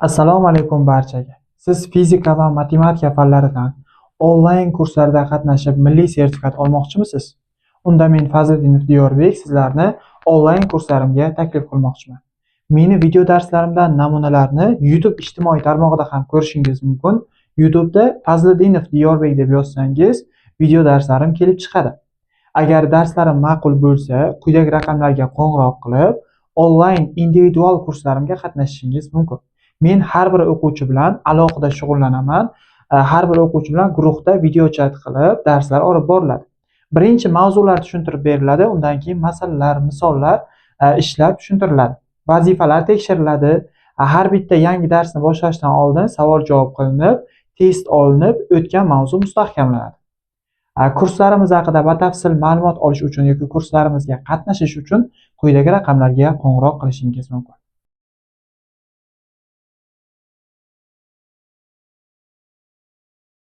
Assalomu alaykum barchaga. Siz fizika va matematika fanlaridan onlayn kurslarda qatnashib, milliy sertifikat olmoqchimisiz? Unda men, Fazliddinov Diyorbek, sizlarni onlayn kurslarimga taklif qilmoqchiman. Meni video darslarimdan namunalarni YouTube ijtimoiy tarmog'ida ham ko'rishingiz mumkin. YouTube'da Fazliddinov Diyorbek deb yozsangiz, video darslarim kelib chiqadi. Agar darslarim ma'qul bo'lsa, quyidagi raqamlarga qo'ng'iroq qilib, onlayn individual kurslarimga qatnashishingiz mumkin. Men har bir o'quvchi bilan alohida shug'ullanaman. Har bir o'quvchi bilan guruhda video chat qilib, darslar olib boriladi. Birinchi mavzular tushuntirib beriladi, undan keyin masalalar, misollar ishlab tushuntiriladi. Vazifalar tekshiriladi. Har bitta yangi darsni boshlashdan oldin savol-javob qilinib, test olinib, o'tgan mavzu mustahkamlanadi. Kurslarimiz haqida batafsil ma'lumot olish uchun yoki kurslarimizga qatnashish uchun quyidagi raqamlarga qo'ng'iroq qilishingiz mumkin.